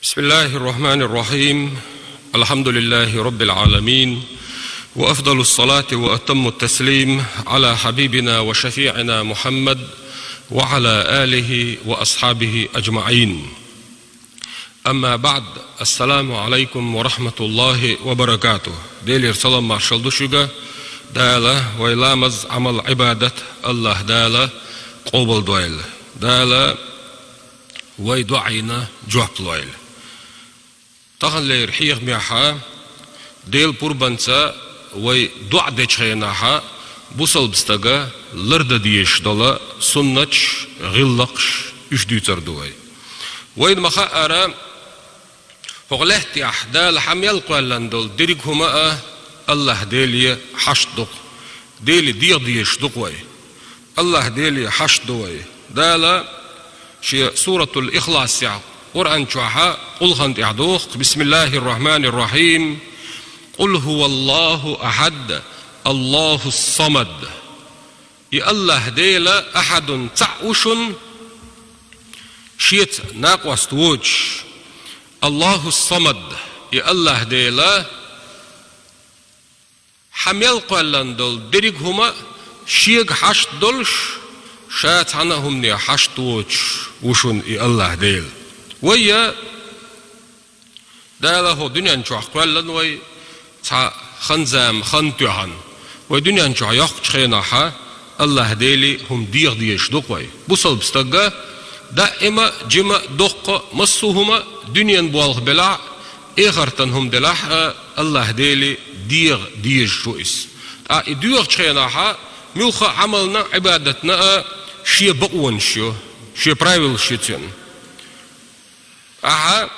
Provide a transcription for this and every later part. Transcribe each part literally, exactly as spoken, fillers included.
بسم الله الرحمن الرحيم. الحمد لله رب العالمين، وأفضل الصلاة وأتم التسليم على حبيبنا وشفيعنا محمد وعلى آله وأصحابه أجمعين. أما بعد، السلام عليكم ورحمة الله وبركاته. Делера салам-маршалла ду шуьга. Дала вай ламаз, Ӏамал, Ӏибадат АллахӀ Дала къобалдойла. Дала вай дуӀайна жоп лойла. Таханлера хьехамехьа, Делан пурбанца вай дуӀа дечу хенахьа, бусалба стага лардан дезаш долу суннаташ, гӀиллакхаш, уьш дуьйцур ду вай. Вайна ма-хаъара, хӀокху лаьттахь Дала хьан мел кхоьллина долу дерриг хӀума а АллахӀ Деле хьашт ду-кх. Деле дегӀан дезаш ду-кх вай. АллахӀ Деле хьашт ду вай. Дала Шен Суратул-Ихласехь, Къуръан чохьа, къулхана тӀехь доху: «Бисмиллахир-рахманир-рахим. Къул хӀуваллаху ахьад, Аллахус-самад». И АллахӀ Дела ахьадун, цхьаъ ву шуна, Шеца накъост воцуш. Аллахус-самад, и АллахӀ Дела хьан мел кхоьллина долу дерриг хӀума Шега хьашт долуш, Ша цхьана а хӀумане хьашт воцуш ву шуна и АллахӀ Дела. Вай а Дала хӀокху дуьнен чохь кхоьллина вай, цхьа хан-зама, хан тоьхна. Вай дуьнен чохь йоккхучу хенахьа, АллахӀ Деле хӀума дегӀан дезаш ду-кх вай. Бусалба стага даима, жима, доккха, массо а хӀума дуьненан болх белахь а, эхартан хӀума делахь а, АллахӀ Деле дегӀан дезаш ву иза. Ткъа и доьхучу хенахьа, муьлхха а Ӏамална а, Ӏибадатна а шен бакъонаш ю, шен правилаш ю цуьнан. Ахьа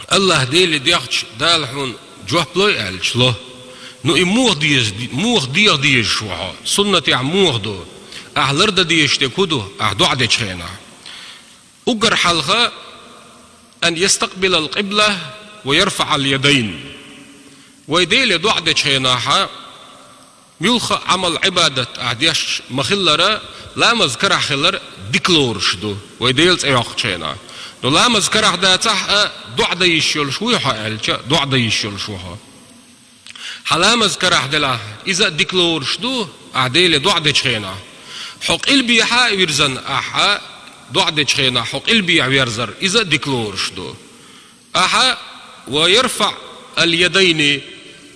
АллахӀ Деле дехча, Дала хьуна жоп лой аьлча, ло. Ну и муха деза, муха дегӀан дезаш ву хьо? Суннатехь муха ду? Ахьа лардан дезаш дерг хӀун ду, ахьа доӀа дечу хенахь? Уггар хьалха: «Ан ястакъбилал къибла ва ярфаӀал ядайн». Вай Деле доӀа дечу хенахьа, муьлхха а Ӏамал, Ӏибадат ахьа деш ма-хиллара, ламаз карахь хилар дика лоруш ду, вай Делан цӀе йоккхучу хенахь. Но ламаз карахь дацахь а, доӀа дан йиш йолуш вуй хьо аьлча, доӀа дан йиш йолуш ву хьо. Хьан ламаз карахь делахь, иза а дика лоруш ду, ахьа Деле доӀа дечу хенахь. Хьо къилбехьа а вирзина ахьа доӀа дечу хенахь, хьо къилбехьа верзар, иза а дика лоруш ду. Ахьа: «Ва ярфаӀал ядайни»,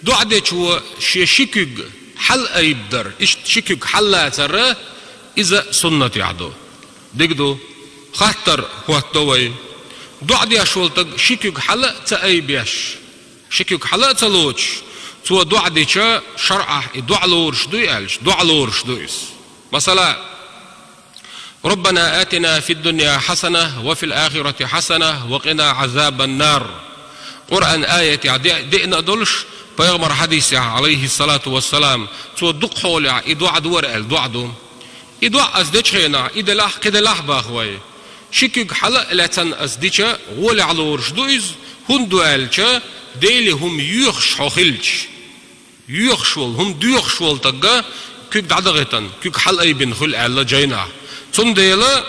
доӀа дечо шен ши куьг хьалаайбадар, иштта ши куьг хьаллацар, иза суннатехь ду. Дика ду. Хаттар хӀоттадо вай: доӀа деш волу стаг ши куьг хьала а ца айбеш, ши куьг хьала а ца лоцуш, цо доӀа дича, шарӀахь и доӀа лоруш дуй аьлча, доӀа лоруш ду иза. Масала: «Раббана атина фид-дунья хьасана ва фил-ахирати хьасана ва къина Ӏазабан-нар». Къуръан аятехь де-, деана а долуш, пайхамар хьадисехь, Ӏалайхиссалату вассалам, цо дукха хьолехь и доӀа дора аьлла доӀа ду. И доӀа ас дечу хенахь, и делахь, кхин делахь бах вай. Ши куьг хьала а лаьцна ас дича, гӀолехь лоруш ду иза, хӀунда аьлча, Деле хӀума йоьхуш хьо хилча. Йоьхуш волу, хӀума доьхуш волу стага куьг дӀадахийтина, куьг хьалаайбина хуьлу аьлла жайнахь. Цундела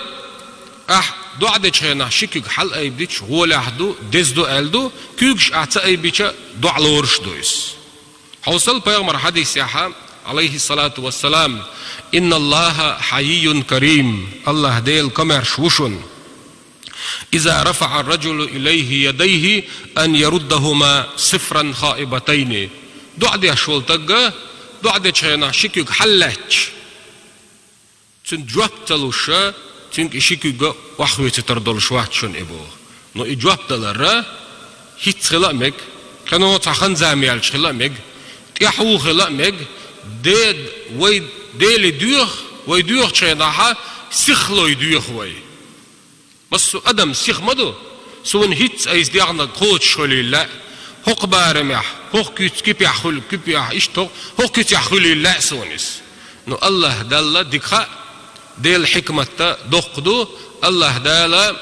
ахь доӀа дечу хенахь ши куьг хьалаайбича, гӀолехь ду, деза ду аьлла ду, куьйгаш ахь ца айбича, доӀа лоруш ду иза. Хьовсал пайхамар хьадисехьа, Ӏалайхиссалату вассалам: «Инналлаха хьайийюн карим», АллахӀ Дела комаьрша ву шуна. «Иза рафаӀа ар-раджулу илайхи ядайхи ан яруддахума сифран хаибатайни». ДоӀа деш волу стага, доӀа дечу хенахь ши куьг хьаллаьцча, цуьнан жоп ца луш, цуьнга и ши куьг охьахоьцуьйтур долуш вац шуна и боху. Но и жоп далар хӀинцца хила а мега, кхин цхьа хан-зама яьлча хила а мега, тӀаьхьо хила а мега, де-, вай Деле доьху, вай доьхучу хенахьа сихлой доьху вай. Массо а адам сиха ма ду, суна хӀинцца айса дегӀнарг кхочуш хуьлийла лаьа, хӀокху барамехь, хӀокху куьйцу кипехь хуьлу, кипехь, иштта хӀокху, хӀокху куьцехь хуьлийла лаьа суна иза. Но АллахӀ Далла дика хаьа, Делан хьикмат доккха ду, АллахӀ Дала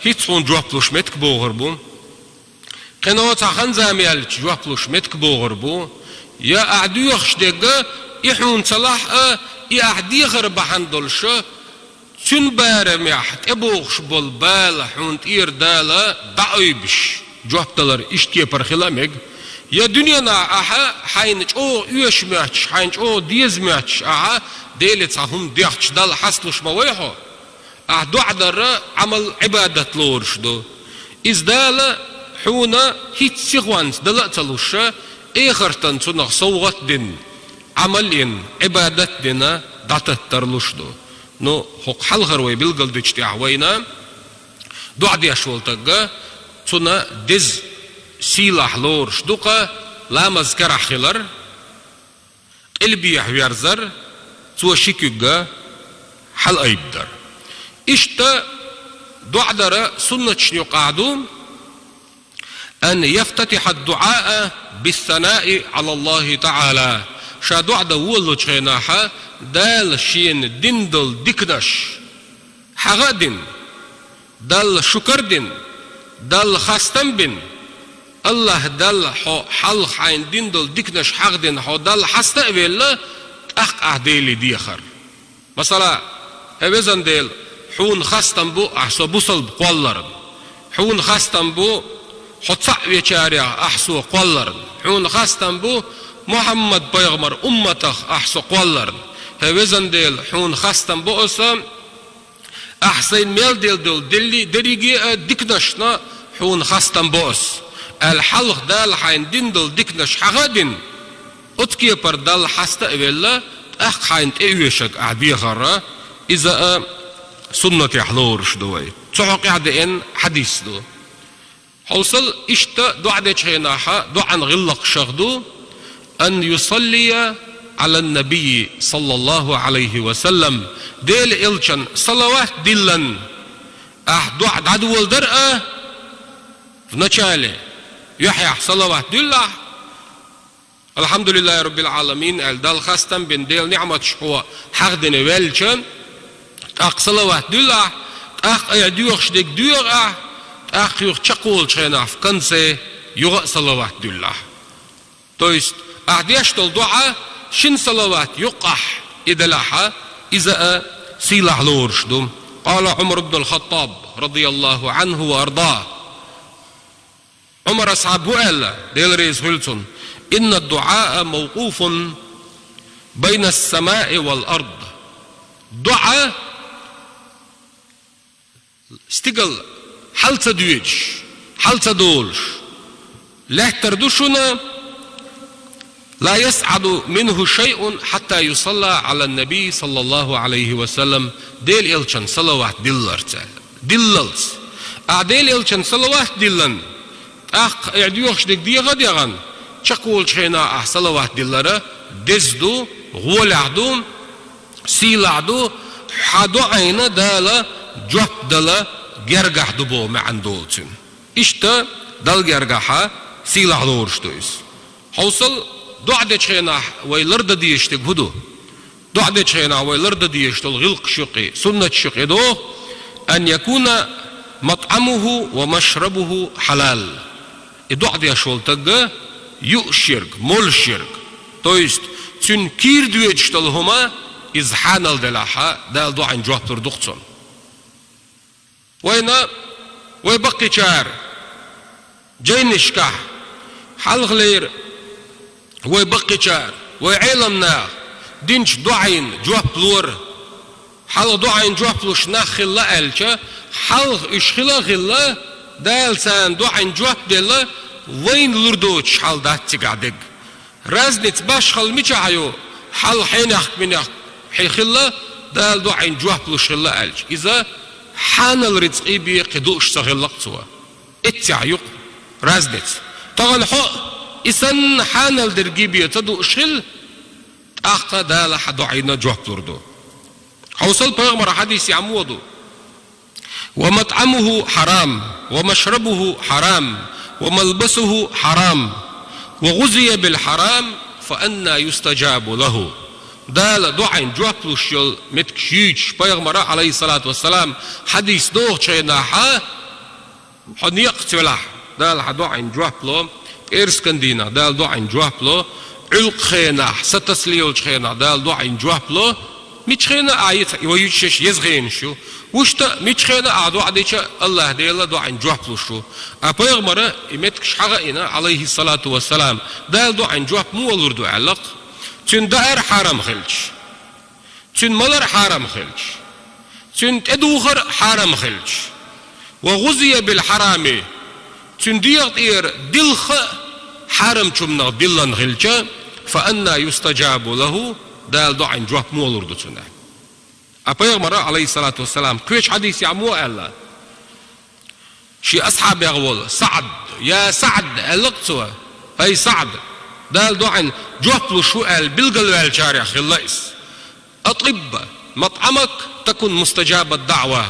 хӀинцца хьуна жоп луш меттиг богӀур бу. Кхин цхьа хан-зама яьлча жоп луш меттиг богӀур бу. Я ахь доьхуш дерг, и хьуна ца лахь а, и ахь дехар бахьана долуш, Цуьнан барамехь тӀебогӀуш болу бала хьуна тӀера Дала дӀаайбаш, жоп далар иштта кепара хила а мега. Я дуьненахь ахьа хьайна чӀогӀа оьшуш моьттуш, хьайна чӀогӀа деза моьттуш ахьа Деле цхьа хӀума дехча, Далла хьасталуш ма вай хьо. Ахь доӀа дарра Ӏамал, Ӏибадат лоруш ду. Иза Дала хьуна хӀинцца сихонца дала а ца луш, эхартан цунах совгӀат а дина, Ӏамал а йина, Ӏибадат а дина, дӀататтар луш ду. Ну, хӀокху хьалхара вай билгалдечу тӀехь вайна доӀа деш волу стаг, цунна деза сийлахь лоруш ду-кх ламаз карахь хилар, къилбехьа верзар, цо ши куьг хьалаайбадар. Иштта доӀа дар суннаташна юкъахь ду: «Ан яфтатихьа ад-дуӀаа бис-санаи Ӏала Аллахи таӀала». Ша доӀа дан волалучу хенахь Дала шена дина долу диканаш хьагӀа а дина, Далла шукар а дина, Далла хастам а бина, Аллах Далла хьо хьалха хьайна дина долу диканаш хьагӀдина, хьо Далла хьаста а велла, тӀаккха ахь Деле дехар. Масала, хӀай везан Дела, хьуна хастам бу ахь со бусалба кхолларна. Хьуна хастам бу хьо цхьаъ вечарех ахь со кхолларна. Хьуна хастам бу Мухьаммад-пайхамар умматах ахь со кхолларна. ХӀай везан Дела, хьуна хастам бу аса ахь сайна мел делла долу делли-, дерриге а диканашна хьуна хастам бо ас, аьлла, хьалха Дала хьайна дина долу диканаш хьагӀа а дина, оцу кепара Далла хьаста а велла, тӀаккха хьайна тӀеоьшург ахь дехар, иза а суннатехь лоруш ду вай. Цу хьокъехь деана хьадис ду. Хьовсал, иштта доӀа дечу хенахь доӀан гӀиллакхашах ду: «Ан юсаллия Ӏалан-набийи, саллаллаху Ӏалайхи ва саллам», Делан элчан салават диллина. Ахь доӀа дӀадоладар а, в начале, юьхьехь салават дуьллахь, «Алхьамдулиллахи Раббил Ӏаламин», аьлла, Далла хастам бина, Делан ниӀматаш хьо хьагӀдина ваьлча, тӀаккха салават дуьллахь, тӀаккха айхьа доьхуш дерг доьху ахь, тӀаккха юха чекхволучу хенахь в конце юха а салават дуьллахь. То есть, ахь деш долу доӀа шина салават юккъехь и делахь, иза а сийлахь лоруш ду. Къала Ӏумар ибн ал-Хаттаб, радияллаху Ӏанху ва арда. Ӏумар асхьаб ву аьлла, Дела реза хуьлу цунна: «Инна ад-дуӀаа мавкъуфун байна ас-самаи вал ард». ДоӀа стигал хьал ца доьдуш, хьал ца долуш, лаьттар ду шуна, «ла ясӀаду минху шайъун хьатта юсалла Ӏалан-набий, саллаллаху Ӏалайхи ва саллам», Делан элчан салават дилларца аьлла. Диллалц. Ахь Делан элчан салават диллина, тӀаккха айхьа доьхуш дерг дехар а дехна, чекхволучу хенахь ахь салават диллар деза ду, гӀолехь ду, сийлахь ду, хьан доӀанна Дала жоп дала гергахь ду боху маьӀна долу цуьнан. Иштта Далла гергахь сийлахь лоруш ду иза. Хьовсал, доӀа дечу хенахь вай лардан дезаш дерг хӀун ду? ДоӀа дечу хенахь вай лардан дезаш долу гӀиллакхаш юкъе, суннаташ юкъе ду: «Ан якуна матӀамуху ва машрабуху хьалал». И доӀа деш волу стаг юуш ерг, молуш ерг, то есть цуьнан кийра доьдуш долу хӀума, иза хьанал делахь, Дала доӀанна жоп лур ду-кх цунна. Вайна, вай баккхийчара жайнашкахь, хьалхалера вай баккхийчара, вай Ӏеламнаха динчу доӀанна жоп лора. Хьалха доӀанна жоп луш нах хилла аьлча, хьалха уьш хила а хилла, Дала царна доӀанна жоп делла, вайна лур доцуш хьал дац цигахь дерг. Разница башхалла мичахь ю, хьалха хьенех-минех хьи хилла, Дала доӀанна жоп луш хилла аьлча, иза хьанал рицкъий бен кхин дууш ца хилла-кх цо. Эццехь ю-кх разница. Тахана хьо а и санна хьанал дерг бен ца дууш хила, тӀаккха Дала хьан доӀанна жоп лур ду. Хьовсал, пайхамаран хьадисехь ма ду: «Ва матӀамуху хьарам, ва машрабуху хьарам, ва малбасуху хьарам, ва гъузия бил хьарам, фа анна юстаджабу лаху». Дала доӀанна жоп луш йолу меттигаш юьйцуш, пайхамара, Ӏалайхиссалату вассалам, хьадис дохучу хенахь, хьо некъаца велахь, Дала хьан доӀанна жоп ло, пӀераскан дийнахь Дала доӀанна жоп ло, Ӏуьллучу хенахь, са тасалелачу хенахь Дала доӀанна жоп ло, Мичхьа хенахь а йиц-, вай юьйцуш еза хенаш ю. Вуьшта мичхьа хенахь а ахь доӀа дича, АллахӀ Дала доӀина жоп луш ву. Ткъа пайхамара и меттигаш хьахаийна, Ӏалайхи ссалату вассалам, Дала доӀина жоп муха лур ду аьлла-кх? Цуьнан даар хьарам хилча, цуьнан малар хьарам хилча, цуьнан тӀедухар хьарам хилча, «ва гъузия бил хьарами», цуьнан дегӀа тӀера дилха а хьарамчунах диллина хилча, «фа анна юстаджабу лаху», Дала доӀина жоп муха лур ду цунна? Ткъа пайхамара, Ӏалайхи ссалату вассалам, кхечу хьадисехь муха аьлла? Шен асхьабех волу СаӀд, «Я СаӀд», аьлла-кх цо, «ХӀай СаӀд, Дала доӀина жоп луш ву», аьлла, билгалваьллачарех хилла иза. «АтӀиб матӀамак такун мустаджабад даӀва».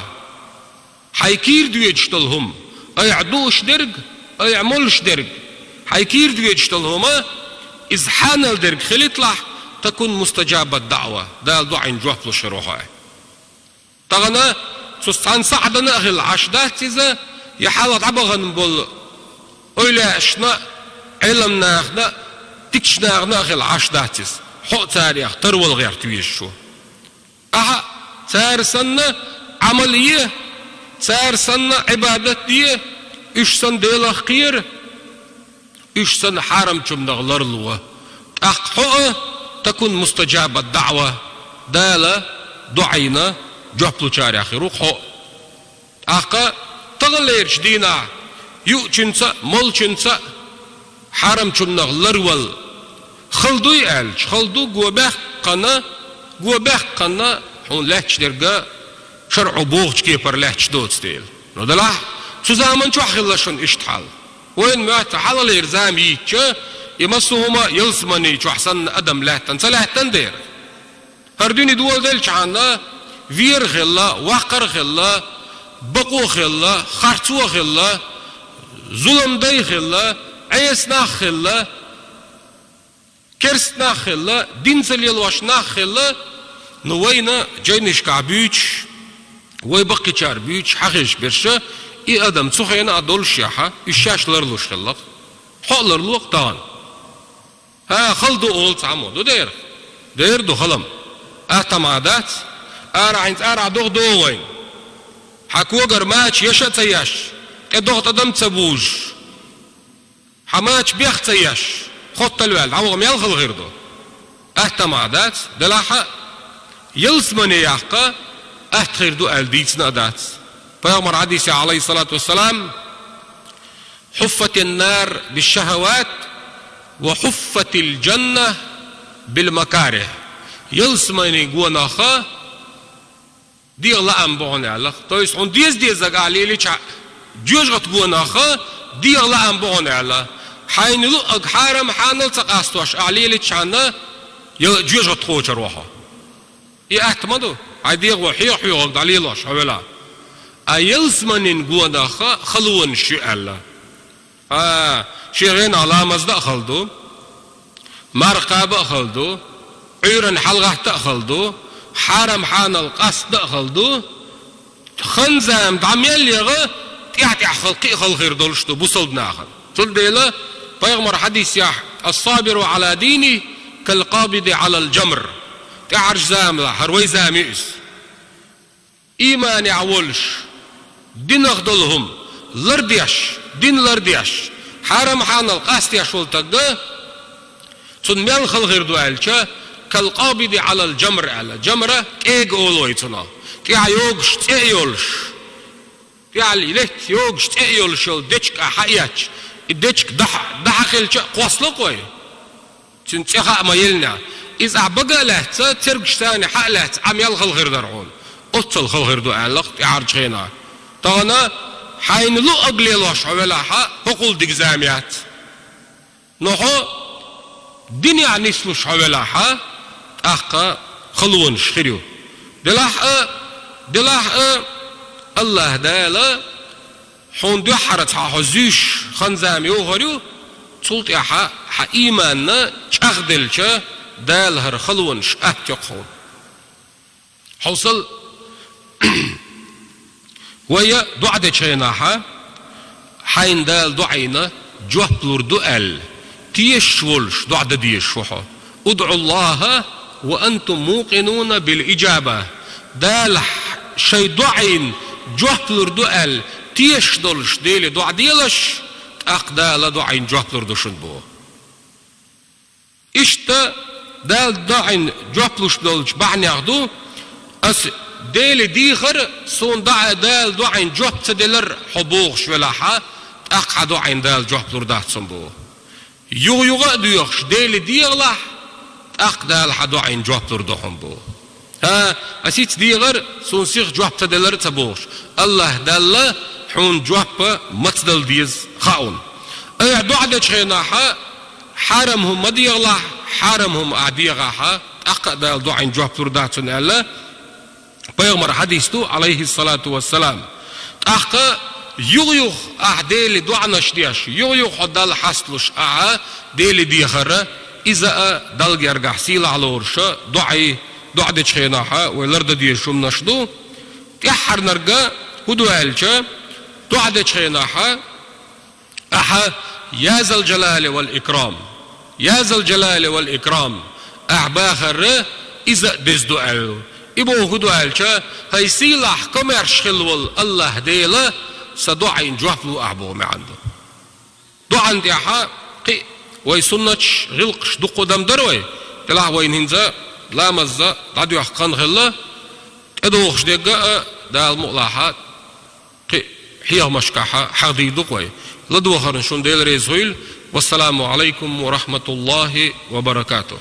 Хьайн кийра доьдуш долу хӀума, айхьа дууш дерг, айхьа молуш дерг, хьайн кийра доьдуш долу хӀума, иза хьанал дерг хилийталахь, такун мустаджабад даӀва, Дала доӀина жоп луш хир ву хьо. Тахана цу цхьана СаӀдана а хилла Ӏаш дац иза, я хьалха дӀабахана болу эвлаяашна а, Ӏеламнахана а, дикачу нахана а хилла Ӏаш дац иза. Хьо а царех тарвала гӀерта везаш ву. Ахьа цара санна Ӏамал е, цара санна Ӏибадат де, уьш санна Делах кхера, уьш санна хьарамчунах ларло. ТӀаккха хьо а, такун мустаджабад даӀва, Дала доӀина жоп лучарех хир ву хьо. ТӀаккха таханлерчу дийнахь юучуьнца а, молчуьнца а хьарамчунах ларвала хала дуй аьлча, хала ду, го баьккхина, го баьккхина хьуна лаьтташ дерг а шарӀо бохучу кепара лаьтташ доцу дела. Ну, делахь, цу заман чохь хилла шуна иштта хьал. Вайна моьтту хьалхалера зама йийцча, и массо а хӀума ялсамани чохь санна адам лаьттина ца лаьттина дера. ХӀара дуьне доладелчхьана, вер а хилла, ваккхар а хилла, бакъо а хилла, харцо а хилла, зуламдай а хилла, Ӏеса нах а хилла, керста нах а хилла, дин ца лелош нах а хилла, ну, вайна жайнашкахь буьйцуш, вай баккхийчара буьйцуш, хьан хезаш берш, и адам цу хенахь а доллушехь, уьш шаьш ларлуш хилла-кх. Хьо а ларло-кх тахана. ХӀа, хала ду олу цхьаммо, ду дера? Дера ду хала-м. Атта ма дац. Арахь хӀинца арахь догӀа догӀу вайна. Хьан когара мача еша а ца еш, тӀе догӀа тӀадам а ца бужуш, хьан мача бех а ца еш, хоттал ваьлла дӀаваха мел хала хир ду? Атта ма дац, делахь а, ялсамане яккха атта хир ду аьлла дийцина а дац. Пайхамар хьадисехь, Ӏалайхи ссалату вассалам: «Хьуффатин нар бишшахават, ва хьуффатил джанна билмакарих». Ялсаманин гонах а дегӀан лаам бу хьуна аьлла. То есть хьуна деза-дезаг ахь лелийча, жоьжахатин гонах а дегӀан лаам бу хьуна аьлла. Хьайна луъург хьарам-хьанал ца къастош ахь лелийчхьана, я жоьжахат кхочур ву хьо. И атта ма ду, хьайн дегӀо хьеха-хьоьхург дӀалелош хьо велахь. Ткъа ялсаманин гонах а халонаш ю аьлла. А, шен гӀенах ламаз дан а хала ду, марха кхаба а хала ду, Ӏуьйранна хьалагӀатта а хала ду, хьарам-хьанал къастадан а хала ду, хан-зама дӀа мел яхь, тӀаьхь-тӀаьхьа хала, кхин а хала хир долуш ду бусалба нахана. Цундела пайхамар хьадисехь: «Ас-сабиру Ӏала дини кал-къабиди Ӏалал джамр». ТӀаьхьарчу заманахь, хӀара вай зама ю иза. Ийманехь волуш, динах долу хӀума лардеш, дин лардеш, хьарам-хьанал къастеш волу стаг, цунна мел хала хир ду аьлча, «кал-къабиди Ӏалал джамр» аьлла. Джамра кӀега олу вай цунах. ТӀехь йогуш цӀе а йолуш, тӀехь летта йогуш цӀе а йолуш йолу дечиг ахь хьаэцча, и дечиг дӀа-, дӀахьа хилча а кхоссало-кх вай. Цуьнан цӀе хаа ма еллинехь, иза ахь бага а лаьцна, цергаш царна хьа а лаьцна, Ӏа мел хала хир дара хьуна. Оццул хала хир ду аьлла-кх тӀаьхьарчу хенахь. Тахана хьайна луъург лелош хьо велахь а, хӀокхул дика зама яц. Но хьо динехь нислуш хьо велахь а, тӀаккха халонаш хир ю. Делахь а, делахь а, АллахӀ Дала хьуна дуьххьара цхьа хьо зуьйш хан-зама йохур ю, цул тӀаьхьа хьан ийманна чӀагӀделча, Дала хӀара халонаш атта йо-кх хьуна. Хьовсал, вай а доӀа дечу хенахь а, хьайна Дала доӀина жоп лур ду аьлла, тешаш волуш доӀа дан дезаш ву хьо. «УдӀу Аллаха وأنتم موقنون بالإجابة. Дала шайн доӀийн жоп лур ду аьлла тешаш долуш Деле доӀа делаш, тӀаккха Дала доӀийн жоп лур ду шуна боху. Иштта Дала доӀийн жоп луш долчу бахьанех ду, ас Деле дехар, суна доӀа, Дала доӀийн жоп ца делар хьо бохуш велахьа, тӀаккха хьан доӀийн Дала жоп лур дац хьуна боху. Юха-юха а доьхуш Деле дехалахь, тӀаккха Дала хьан доӀийн жоп лур ду хьуна боху. ХӀа, ас хӀинца дехар, суна сиха жоп ца делар а ца бохуш. АллахӀ Далла хьуна жоп маца дала деза хаьа хьуна. Айхьа доӀа дечу хенахьа, хьарам хӀума ма дехалахь, хьарам хӀума ахь дехахьа, тӀаккха а Дала доӀийн жоп лур дац хьуна аьлла, пайхамар хьадис ду, Ӏалайхиссалату вассалам. ТӀаккха юха-юха ахь Деле доӀанаш деш, юха-юха хьо Далла хьасталуш ахьа Деле дехара, иза а Далла гергахь сийлахь лоруша доӀий, доӀа дечу хенахьа вай лардан дезаш хӀуманаш ду. ТӀаьххьарнарга хӀун ду аьлча, доӀа дечу хенахьа, ахьа, я зал-жалали вал-икрам, я зал-жалали вал-икрам, ахь бахара иза а деза ду аьлла. И боху хӀун ду аьлча, хӀай сийлахь комаьрша хилла волу АллахӀ Дела, сан доӀийн жоп лу ахь боху маьӀна ду. ДоӀан тӀехьа кхин а вай суннаташ, гӀиллакхаш дуккха дам дара вай, делахь вайна хӀинца ламазза дӀадоьхка хан хилла, тӀедогӀуш дегга а Дала мукъалахьа кхин а хьехамашкахьа хьахдийр ду-кх вай. ЛадогӀарна шуна Дела реза хуьйла. Вассаламу Ӏалайкум ва рахьматуллахӀи ва баракатухӀ.